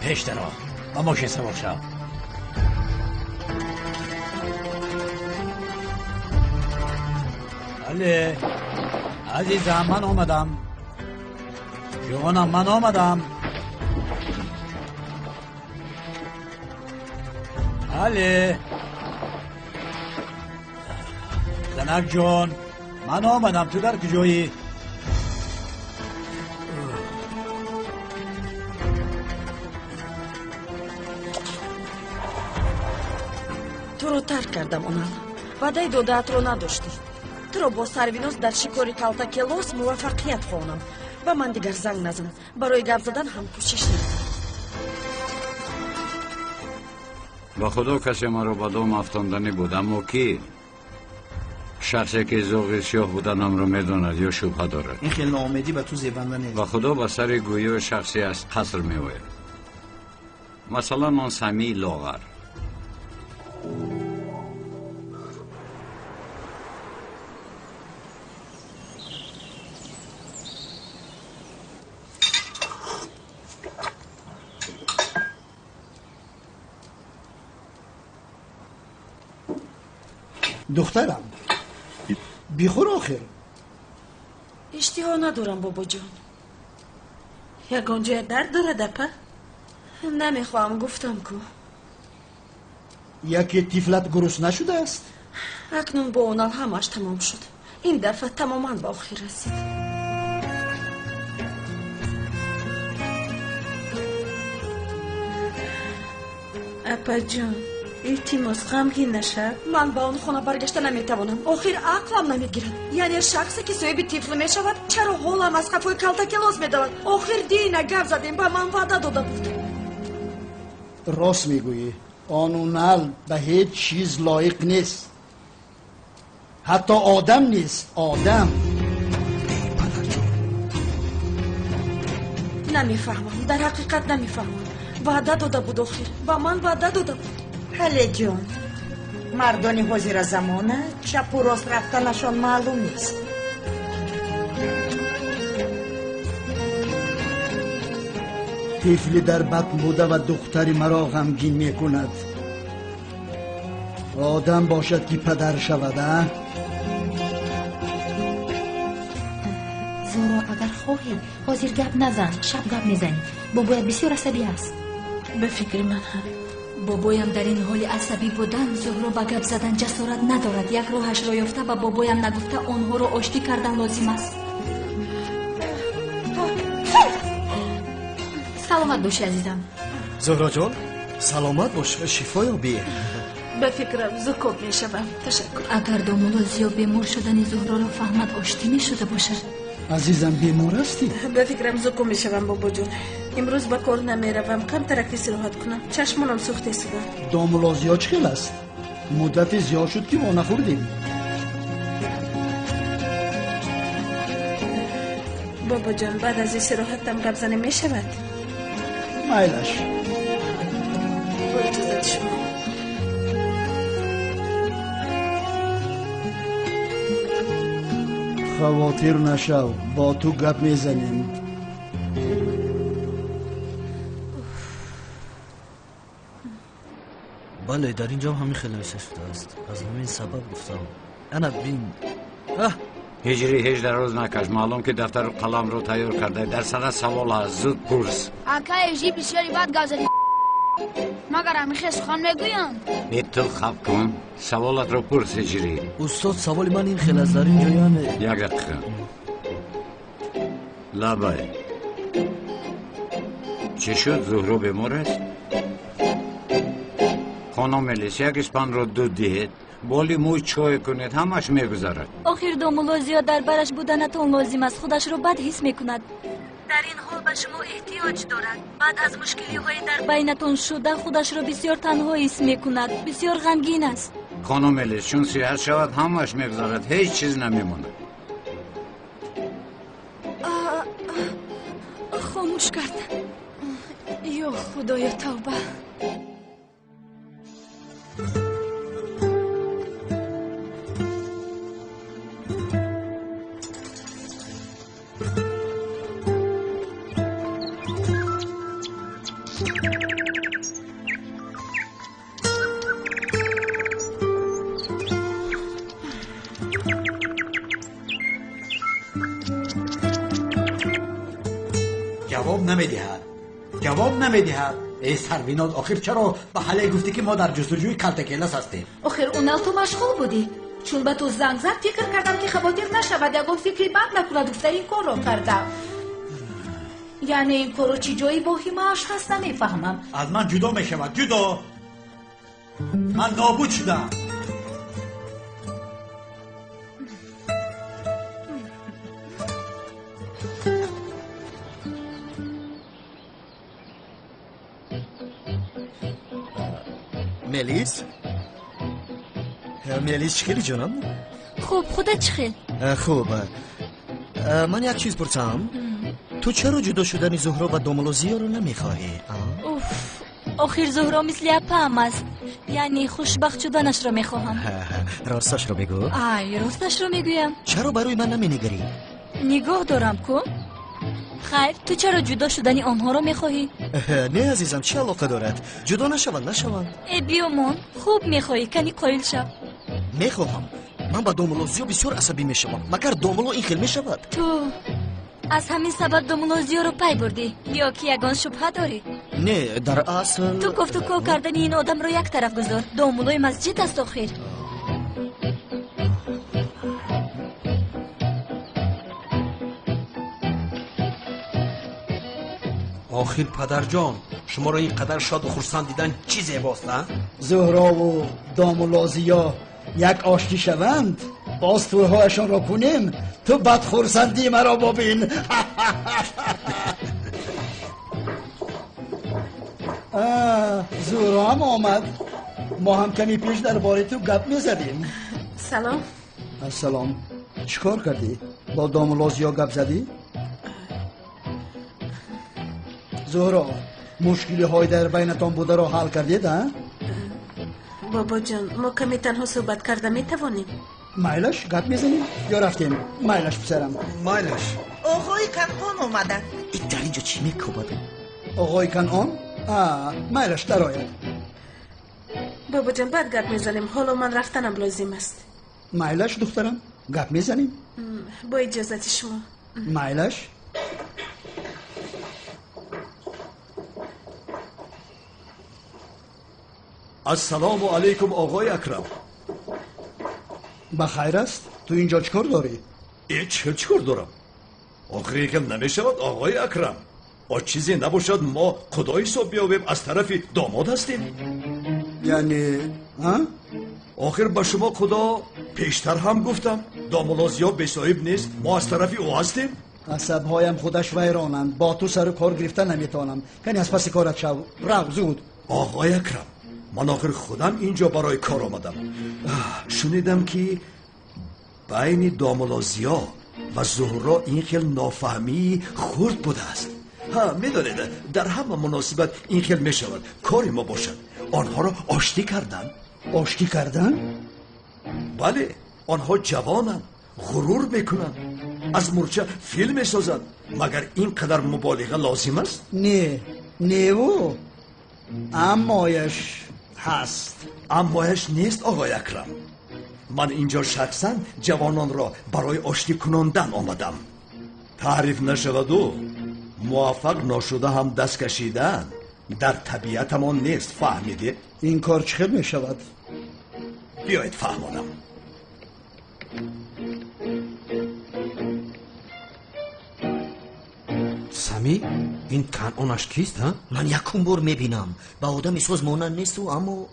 Пеш даро. Ба мошин савор шав. Бале, азизам, ман омадам. Ҷонам, ман омадам. Бале, занак ҷон, ман омадам. Ту дар куҷоӣ? Туро тарк кардам, Унал. Ваъдаи додаатро надоштӣ. Туро бо Сарвиноз дар шикори Калтакелос муваффақият хоҳонам. Ба ман дигар занг назан. Барои гап задан ҳам кӯшиш накун. Ба худо касе маро ба дом афтонданӣ буд, аммо ки? Шахсе ки зоғи сиёҳ буданамро медонад ё шубҳа дорад. Ин хел ноумедӣ ба ту зебанда нест. Ба худо ба сари гӯё шахсе аз қаср меояд. Масалан, он Самии лоғар. Духтарам, бихӯр охир. Иштиҳо надорам, бобоҷон. Ягон ҷоя дард дорад, апа? Намехоҳам, гуфтам ку. Яке тифлат гурусна шудааст? Акнун бо Унал ҳамааш тамом шуд. Ин дафъа тамоман ба охир расид. Апаҷон, илтимос, ғамгин нашав. Ман ба он хона баргашта наметавонам. Охир ақлам намегирад. Яъне шахсе ки соҳиби тифл мешавад, чаро ҳолам аз қафои Калтакелос медавад? Охир дина гап задем, ба ман ваъда дода буд. Рост мегӯӣ, он Унал ба ҳеҷ чиз лоиқ нест. Ҳатто одам нест, одам. Падарҷон, Намефаҳмам, дар ҳақиқат намефаҳмам. Ваъда дода буд охир, ба ман ваъда дода буд. Ҳале ҷон, мардони ҳозира замона чапу рост рафтанашон маълум нест. Тифли дар батн буда ва духтари маро ғамгин мекунад. Одам бошад ки падар шавад, а? Зуҳро, агар хоҳӣ ҳозир гап назан, шаб гап мезанӣ. Бобоят бисёр асабӣ аст. Ба фикри ман ҳам. Бобоям дар ин ҳоли асабӣ будан, Зуҳро ба гап задан ҷасорат надорад. Як роҳашро ёфта ба бобоям нагуфта онҳоро оштӣ кардан лозим аст. Саломат бошӣ, азизам. Зуҳроҷон, саломат бош, шифо ёбӣ. Ба фикрам зуком мешавам. Ташаккур. Агар домулло Зиё бемор шудани Зуҳроро фаҳмад, оштӣ мешуда бошад. Азизам, бемор ҳастӣ? Ба фикрам зуком мешавам, бобоҷон. Имрӯз ба кор намеравам, камтарак истироҳат кунам. Чашмонам сӯхта истоданд. Домулло Зиё чӣ хел аст? Муддати зиёд шуд ки мо нахӯрдем. Бобоҷон, баъд аз истироҳатам гап занӣ мешавад? Майлаш. Бо иҷозати шумо. Хавотир нашав, бо ту гап мезанем. Бале, дар ин ҷо ҳамин хел навишта шудааст. Аз ҳамин сабаб гуфтам. Ана бин. Ҳиҷрӣ, ҳеҷ дароз накаш. Маълум ки дафтару қаламро тайёр карда. Дар сара савол ҳаст, зуд пурс. Акай ҳиҷрӣ бисёри бад гап задӣ. Магар ҳамин сухан мегӯянд? Бетул хаб кун, саволатро пурс, ҳиҷрӣ. Устод, саволи ман ин хел аст. Дар ин ҷо яъне як дақиқа. Лабай, чӣ шуд? Зуҳро бемор аст? Хонум Мелис, як испанро дуд диҳед, боли мӯй чой кунед, ҳамаш мегузарад. Охир домулло Зиё дар бараш буданатон лозим аст. Худашро бад ҳис мекунад. Дар ин ҳол ба шумо эҳтиёҷ дорад. Баъд аз мушкилиҳои дар байнатон шуда худашро бисёр танҳо ҳис мекунад. Бисёр ғамгин аст. Хонум Мелис, чун сиҳат шавад ҳамаш мегузарад, ҳеҷ чиз намемонад. Хомӯш кард. Ё Худоё, тавба. Ҷавоб намедиҳад, ҷавоб намедиҳад. Эй Сарвиноз, охир чаро ба ҳале гуфтӣ ки мо дар ҷустуҷӯи калтакелас ҳастем? Охир Унал, ту машғул будӣ. Чун ба ту занг зад, фикр кардам ки хавотир нашавад, ягон фикри бад накунад, гуфта ин корро кардам. Яъне ин корро чӣ ҷои воҳимааш ҳаст, намефаҳмам. Аз ман ҷудо мешавад, ҷудо. Ман нобуд шудам. Мелис? Мелис, чӣ хели ҷонам? Хуб, худат чӣ хел? Хуб. Ман як чиз пурсам. Ту чаро ҷудо шудани Зуҳро ва домулло Зиёро намехоҳӣ? Уф, охир Зуҳро мисли апаам аст. Яъне хушбахт шуданашро мехоҳам. Росташро бигӯ. Ай, росташро мегӯям. Чаро ба рӯи ман наменигарӣ? Нигоҳ дорам ку. Хайр, ту чаро ҷудо шудани онҳоро мехоҳӣ? Не, азизам, чӣ алоқа дорад? Ҷудо нашаванд, нашаванд. Э, биёмон, хуб мехоҳӣ, кани қоил шав. Мехоҳам. Ман ба домулло Зиё бисёр асабӣ мешавам. Магар домулло ин хел мешавад? Ту аз ҳамин сабаб домулло Зиёро пай бурдӣ ё ки ягон шубҳа дорӣ? Не, дар асл ту кофту ков кардани ин одамро як тараф гузор. Домуллои масҷид аст охир. Охир падарҷон, шуморо ин қадар шоду хурсанд дидан чӣ зебост, а? Зуҳрову домулло Зиё як оштӣ шаванд, боз тӯйҳояшонро кунем, ту бадхурсандии маро бобин. Зуҳро ҳам омад. Мо ҳам ками пеш дар бораи ту гап мезадем. Салом. Ассалом. Чӣ кор кардӣ? Бо домулло Зиё гап задӣ? Зуҳро, мушкилиҳои дар байнатон бударо ҳал кардед, а? Бобоҷон, мо каме танҳо суҳбат карда метавонем? Майлаш, гап мезанем ё рафтем? Майлаш, писарам. Майлаш. Оғои Канъон омаданд. Дар инҷо чӣ мекӯбад? Оғои Канъон? Майлаш, дарояд. Бобоҷон, баъд гап мезанем. Ҳоло ман рафтанам лозим аст. Майлаш, духтарам, гап мезанем. Бо иҷозати шумо. Майлаш. Ассалому алайкум, оғои Акрам. Ба хайр аст? Ту инҷо чӣ кор дорӣ? Чӣ кор дорам? Охири хел намешавад, оғои Акрам. О чизе набошад, мо худо ҳисоб биёбем, аз тарафи домод ҳастем. Яъне, охир ба шумо худо пештар ҳам гуфтам, домулло Зиё бесоҳиб нест, мо аз тарафи ӯ ҳастем. Асабҳоям худаш вайронанд, бо ту сару кор гирифта наметавонам. Кани аз паси корат шав, рав зуд. Оғои Акрам, ман охир худам инҷо барои кор омадам. Шунидам ки байни домулло Зиё ва Зуҳро ин хел нофаҳмии хурд будааст. Ҳа, медонед, дар ҳама муносибат ин хел мешавад. Кори мо бошад онҳоро оштӣ кардан. Оштӣ кардан? Бале, онҳо ҷавонанд, ғурур мекунанд, аз мурча филм месозанд. Магар ин қадар муболиға лозим аст? Не, неву аммояш ҳаст. Аммояш нест, оғои Акрам. Ман инҷо шахсан ҷавононро барои оштӣ кунондан омадам. Таъриф нашаваду муваффақ ношуда ҳам даст кашидан дар табиатамон нест, фаҳмидед? Ин кор чӣ хел мешавад? Биёед фаҳмонам. Сами, ин Канъонаш кист, ҳа? Ман якум бор мебинам. Ба одами соз монанд несту, аммо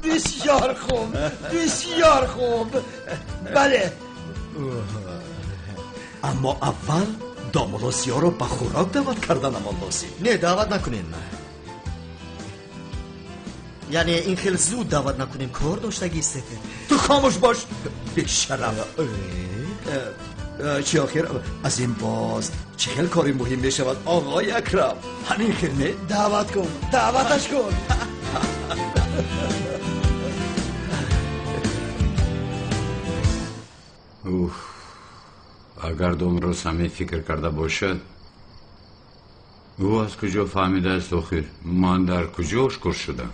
бисёр хуб, бисёр хуб. Бале. Аммо аввал домулло Зиёро ба хӯрок даъват карданамон лозим. Не, даъват накунем. Яъне ин хел зуд даъват накунем, кор доштагист. Ту хомӯш бош, бешараф. Чӣ охир аз ин боз чӣ хел кори муҳим мешавад, оғои Акрам? Ҳамин хел не? Даъват кун, даъваташ кун. Уф, агар домро Сами фикр карда бошад, ӯ аз куҷо фаҳмидааст охир ман дар куҷо ошкор шудам?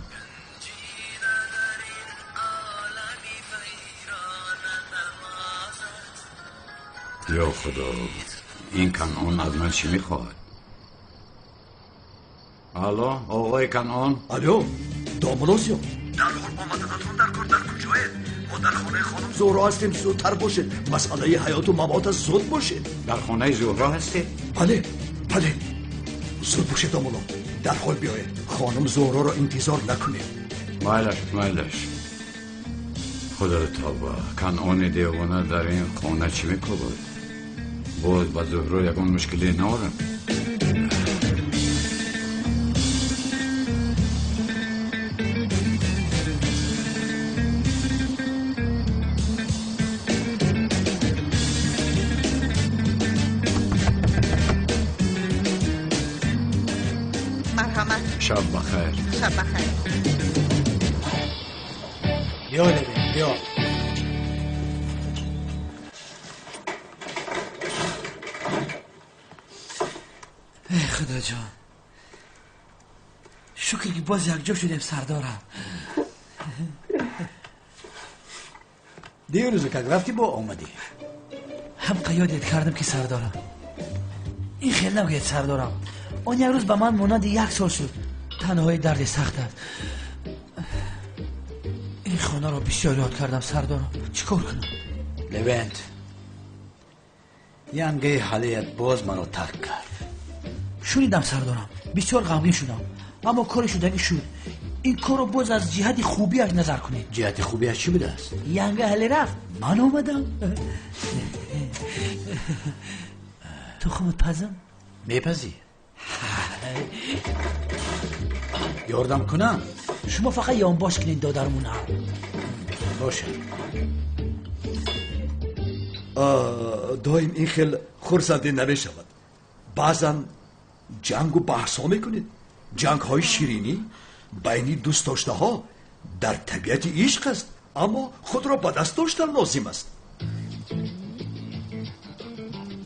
Ё Худо, ин Канъон аз ман чӣ мехоҳад? Алло, оғои Канъон? Алло, домулло Зиё, дарҳол омаданатон дар кор. Дар куҷоед? Мо дар хонаи хонум Зуҳро ҳастем, зудтар бошед. Масъалаи ҳаёту мамот аст, зуд бошед. Дар хонаи Зуҳро ҳастед? Бале, бале, зуд бошед домулло, дарҳол биёед. Хонум Зуҳроро интизор накунед. Майлаш, майлаш. Худо тавба, Канъони девона дар ин хона чӣ мекӯбад? Боз ба Зуҳро ягон мушкиле наорам. Марҳамат. Шаб бахайр. Шаб бахайр. Биё, Левин, биё. Эй Худоҷон, шукр ки боз якҷо шудем, сардорам. Дирӯза как рафтӣ бо омадӣ? Ҳам қаёдет кардам ки сардорам. Ин хел нагӯед, сардорам. Он як рӯз ба ман монанди як сол шуд. Танҳои дарди сахт аст. Ин хонаро бисёр ёд кардам, сардорам. Чӣ кор кунам? Левент, янгаи ҳалият боз маро тарк кард. Шунидам, сардорам, бисёр ғамгин шудам, аммо кори шудагӣ шуд. Ин корро боз аз ҷиҳати хубиаш назар кунед. Ҷиҳати хубиаш чӣ будааст? Янга ҳале рафт, ман омадам. Ту хумут пазам? Мепазӣ? Ёрдам кунам? Шумо фақат ёнбош кунед, додармуна. Бошад. Доим ин хел хурсандӣ намешавад. Баъзан ҷангу баҳсҳо мекунед. Ҷангҳои ширинӣ байни дӯстдоштаҳо дар табиати ишқ аст, аммо худро ба даст доштан лозим аст.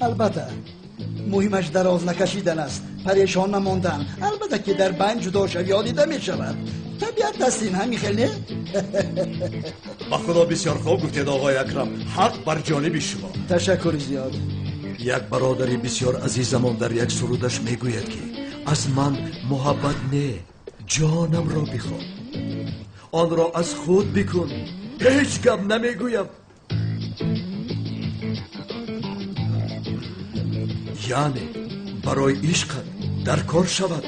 Албатта, муҳимаш дароз накашидан аст, парешон намондан. Албатта ки дар байн ҷудошавиҳо дида мешавад. Табиат аст ин, ҳамин хел не? Ба худо бисёр хуб гуфтед, оғои Акрам. Ҳақ бар ҷониби шумо. Ташаккури зиёд. Як бародари бисёр азизамон дар як сурудаш мегӯяд, ки аз ман муҳаббат не, ҷонамро бихоҳ, онро аз худ бикун, ҳеҷ гап намегӯям. Яъне барои ишқат дар кор шавад,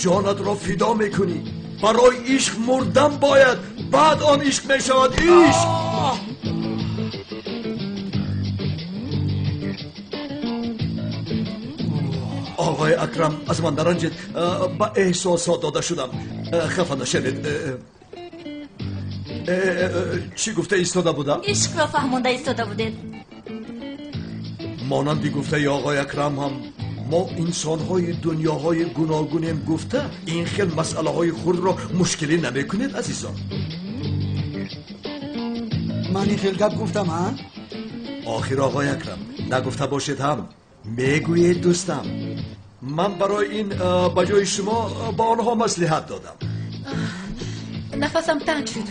ҷонатро фидо мекунӣ. Барои ишқ мурдан бояд, баъд он ишқ мешавад ишқ. Оғои Акрам, аз ман наранҷед, ба эҳсосот дода шудам. Хафа нашавед. Чӣ гуфта истода будам? Ишқро фаҳмонда истода будед. Монанди гуфтаи оғои Акрам ҳам мо инсонҳои дунёҳои гуногунем гуфта ин хел масъалаҳои хурдро мушкилӣ намекунед, азизон. Ман ин хел гап гуфтам, ҳа? Охир оғои Акрам, нагуфта бошед ҳам мегӯед, дӯстам. Ман барои ин ба ҷои шумо ба онҳо маслиҳат додам. Нафасам танг шуд.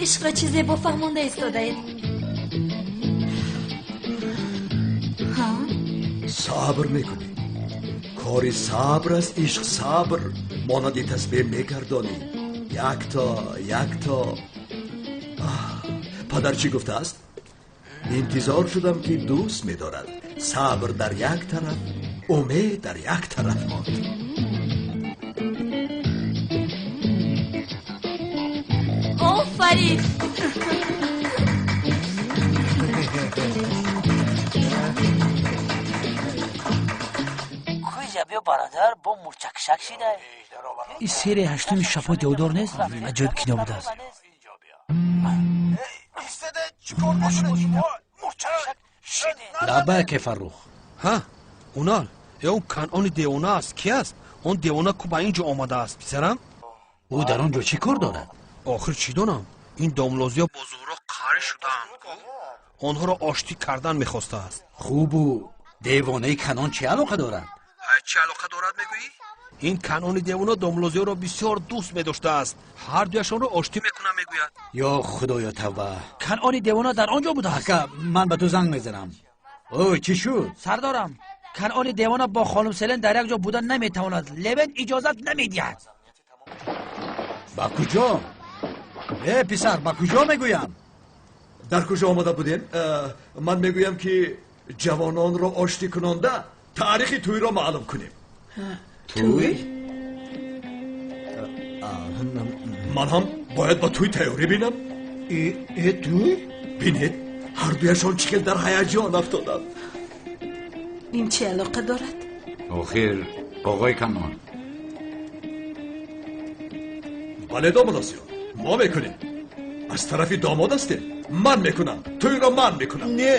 Ишқро чӣ зебо фаҳмонда истодаед. Сабр мекунӣ. Кори сабр аст ишқ, сабр. Монанди тасбеҳ мегардонӣ. Якто, якто. Падар чӣ гуфтааст? Интизор шудам, ки дӯст медорад. Сабр дар як тараф, умед дар як тараф монд. Офарин! Биё бародар, бо мурчакшак шида. Ин серияи ҳаштуми шафои деодор нест? Аҷоиб кино будааст. Лабайке, Фаррух. Ҳа, Унал, э он Канъони девона аст. Ки аст? Он девона ку ба ин ҷо омадааст, писарам? Ӯ дар он ҷо чӣ кор дорад? Охир чӣ донам? Ин домлозиё бо Зуҳро қарӣ шудаанд. Онҳоро оштӣ кардан мехостааст. Хубу девонаи Канъон чӣ алоқа дорад? Чӣ алоқа дорад мегӯӣ? Ин Канъони девона домлозиёро бисёр дӯст медоштааст. Ҳар дуяшонро оштӣ мекунам мегӯяд. Ё худоё, тавба! Канъони девона дар он ҷо будааст. Ака, ман ба ту занг мезанам. Ой, чӣ шуд? Сардорам, Канъони девона бо хонум Селен дар як ҷо будан наметавонад. Левент иҷозат намедиҳад. Ба куҷо? Э, писар, ба куҷо мегӯям? Дар куҷо омада будем? Ман мегӯям, ки ҷавононро оштӣ кунонда таърихи тӯйро маълум кунем. Тӯй? Ман ҳам бояд ба тӯй тайёрӣ бинам. Э, тӯй? Бинед, ҳардуяшон чӣ хел дар ҳаяҷон афтоданд. Ин чӣ алоқа дорад? Охир, оғои Канъон. Бале, домлозиё, мо мекунем. Аз тарафи домод ҳастем. Ман мекунам. Тӯйро ман мекунам. Не,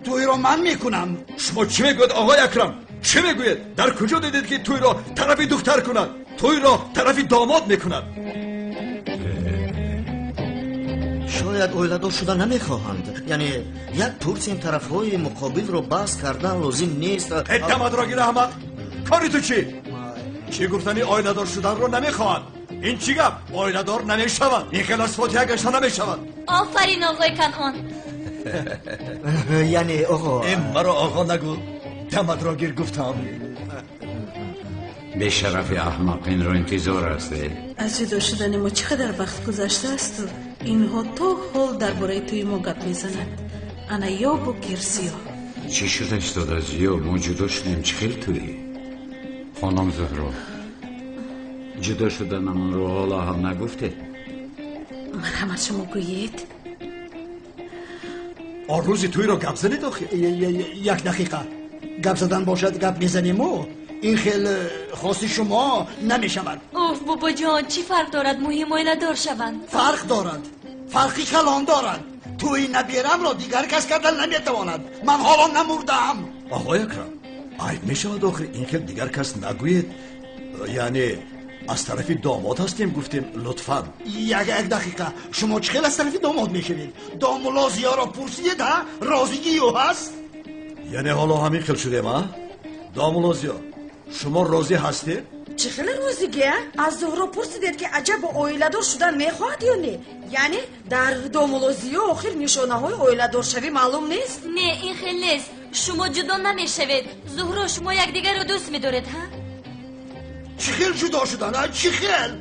тӯйро ман мекунам. Шумо чӣ мегӯед, оғои Акрам? Чӣ мегӯед? Дар куҷо дидед, ки тӯйро тарафи духтар кунад? Тӯйро тарафи домод мекунад. Шояд оиладор шуда намехоҳанд. Яъне як пурсем тарафҳои муқобилро баҳс кардан лозим нест. Э, дамадро гир, аҳмақ! Кори ту чӣ? Чӣ гуфтани оиладор шуданро намехоҳанд? Ин чӣ гап? Оиладор намешаванд. Ин хел аз фотиҳа гашта намешавад. Офарин, оғои Канъон. Яъне оғо. Э, маро оғо нагӯ. Дамадро гир гуфтам. Бешарафи аҳмақ инро интизор аст. Аз ҷудо шудани мо чӣ қадар вақт гузаштаасту инҳо то ҳол дар бораи тӯи мо гап мезананд. Ана ёбу гирсиё. Чӣ шуда истода, Зиё? Мо ҷудо шудем, чӣ хел тӯй? Хонум Зуҳро, ҷудо шуданамонро ҳоло ҳам нагуфтед? Марҳамат, шумо гӯед. Он рӯзи тӯйро гап занед охир. Як дақиқа. Гап задан бошад, гап мезанему. Ин хел хости шумо намешавад. Уф, бобоҷон, чӣ фарқ дорад? Муҳим оиладор шаванд. Фарқ дорад, фарқи калон дорад. Тӯи наберамро дигар кас кардан наметавонад. Ман ҳоло намурдаам. Оғои Акрам, айб мешавад охир ин хел дигар кас нагӯед. Яъне аз тарафи домод ҳастем гуфтем, лутфан. Як дақиқа, шумо чӣ хел аз тарафи домод мешавед? Домулло Зиёро пурсидед, ҳа? Розигии ӯ ҳаст? Яъне ҳоло ҳамин хел шудем, а? Домулло Зиё, шумо розӣ ҳастед? Чӣ хеле розигӣ, а? Аз Зуҳро пурсидед, ки аҷаб оиладор шудан мехоҳад ё не? Яъне дар домулло Зиё охир нишонаҳои оиладоршавӣ маълум нест? Не, ин хел нест. Шумо ҷудо намешавед. Зуҳро, шумо якдигарро дӯст медоред, ҳа? Чӣ хел ҷудо шудан, а? Чӣ хел?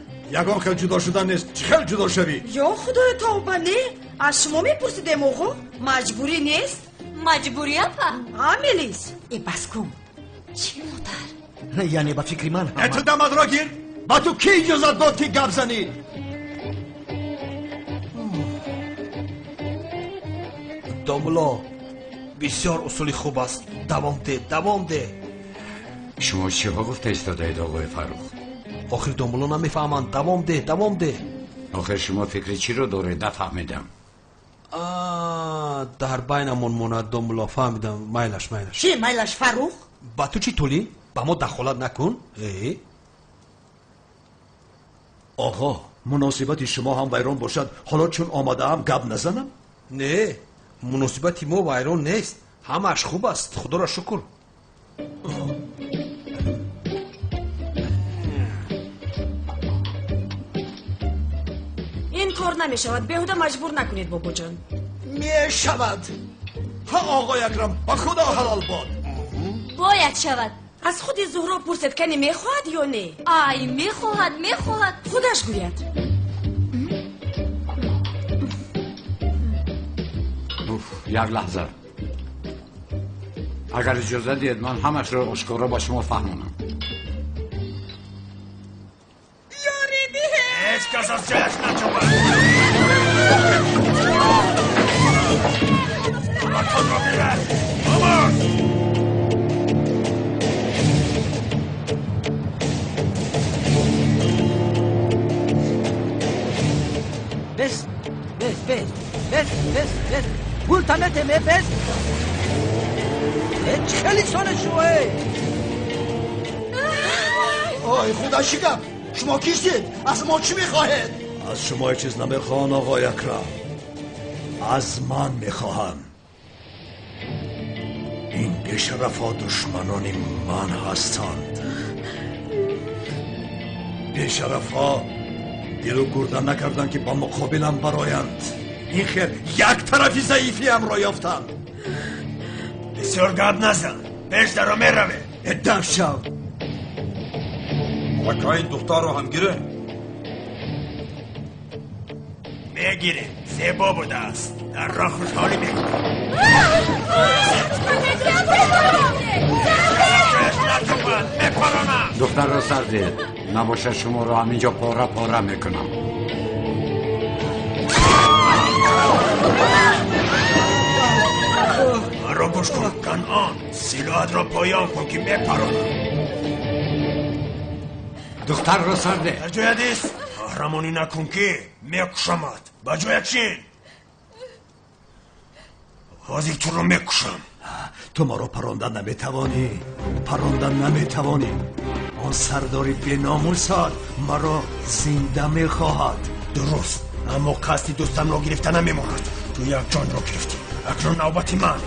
Ягон хел ҷудо шудан нест. Чӣ хел ҷудо шавӣ? Ё худоё, тавба, не? Аз шумо мепурсидем, оғо? Маҷбурӣ нест? Маҷбурӣ, апа? Ҳа, Мелис? Э, бас кун. Чӣ, модар? Яъне ба фикри ман ҳама. Э, ту дамадро гир! Ба ту кӣ иҷозат дод, ки гап занӣ? Домулло, бисёр усули хуб аст. Давом деҳ, давом деҳ. Шумо чиҳо гуфта истодаед, оғои Фаррух? Охир домулло намефаҳманд. Давом деҳ, давом деҳ. Охир шумо фикри чиро доред? Нафаҳмидам. Дар байнамон монад, домулло, фаҳмидам. Майлаш, майлаш. Чӣ майлаш, Фаррух? Ба ту чӣ, Тулӣ? Ба мо дахолат накун. Оғо, муносибати шумо ҳам вайрон бошад, ҳоло чун омадаам гап назанам? Не, муносибати мо вайрон нест. Ҳамааш хуб аст, худоро шукр. Ин кор намешавад, беҳуда маҷбур накунед, бобоҷон. Мешавад. Ҳа, оғои Акрам, ба худо ҳалол бод. Бояд шавад. Аз худи Зуҳро пурсед, кани мехоҳад ё не? Ай, мехоҳад, мехоҳад. Худаш гӯяд. Уф, як лаҳза. Агар иҷоза диҳед, ман ҳамашро ошкоро ба шумо фаҳмонам. Ёрӣ диҳед! Ҳеҷ кас аз ҷояш наҷунбад. Ҳаматонро бирад. Овоз! Бес, бес, бес, бес, бес, бес. Гул танате ме, бес. Э, чӣ хеле соне шумо, э? Ой, худо чӣ гап? Шумо кистед? Аз мо чӣ мехоҳед? Аз шумо ҳеҷ чиз намехоҳам, оғои Акрам. Аз ман мехоҳам. Ин бешарафҳо душманони ман ҳастанд. Бешарафҳо дилу гурда накарданд, ки ба муқобилам бароянд. Ин хел як тарафи заифиамро ёфтанд. Бисёр гап назан, пеш даро меравем. Э, даф шав. Ака, ин духтарро ҳам гирем? Мегирем. Зебо будааст. Дар роҳ хушҳолӣ мекунем. Духтарро сар диҳед, набошад шуморо ҳаминҷо пора пора мекунам. Маро гӯш кун, Канъон. Силоҳатро поён кун, ки мепаронам. Духтарро сар деҳ. Дар ҷоят ист. Қаҳрамонӣ накун, ки мекушамат. Ба ҷоят чин. Ҳозир туро мекушам. Ту маро паронда наметавонӣ. Паронда наметавонӣ. Он сардори беномусат маро зинда мехоҳад. Дуруст, аммо қасди дӯстамро гирифта намемонад. Ту як ҷонро гирифтӣ. Акнун навбати ман.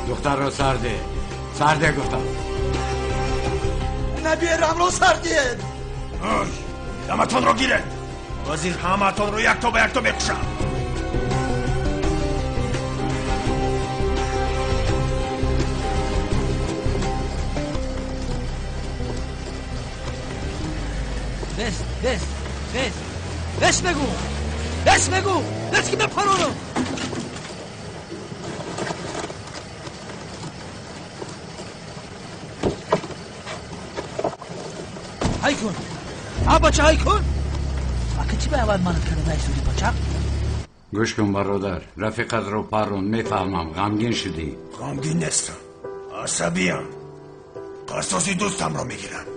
Духтарро сар деҳ. Сар деҳ гуфтам. Наберамро сар диҳед. Ой, даматонро гиред. Ҳозир ҳамаатонро якто ба якто мекушам. Бес, бес, бес. Бес мегӯ. Бес мегӯ. Бес, ки мепаронам. Ҳай кун. А, бача, ҳай кун. Ака, чӣ ба аввал манат карда наисуди, бача? Гӯш кун бародар, рафиқатро паррон, мефаҳмам, ғамгин шудӣ. Ғамгин нестам, асабиям. Қасоси дӯстамро мегирам.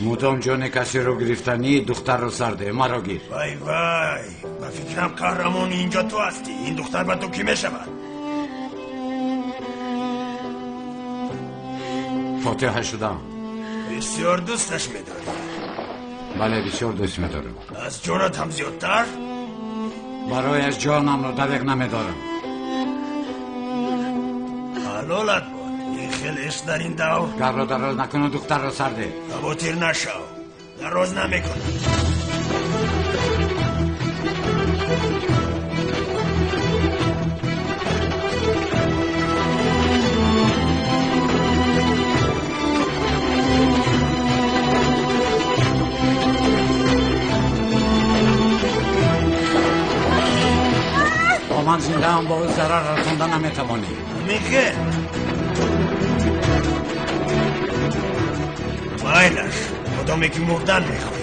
Мудом ҷони касеро гирифтанӣ, духтарро сарде, маро гир. Вай вай, ба фикрам қаҳрамони инҷо ту ҳастӣ. Ин духтар ба ту кӣ мешавад? Фотиҳа шудам. Бисёр дӯсташ медорӣ? Бале, бисёр дӯст медорам. Аз ҷонат ҳам зиёдтар? Барояш ҷонамро дареғ намедорам. Ҳалолат бод. Ин хел ишқ дар ин давр. Гапро дароз накуну духтарро сарде. Хавотир нашав, дароз намекунам. Бо ман зиндаам бо ӯ зарар расонда наметавонӣ. Михел, майлаш, одаме ки мурдан мехоҳад.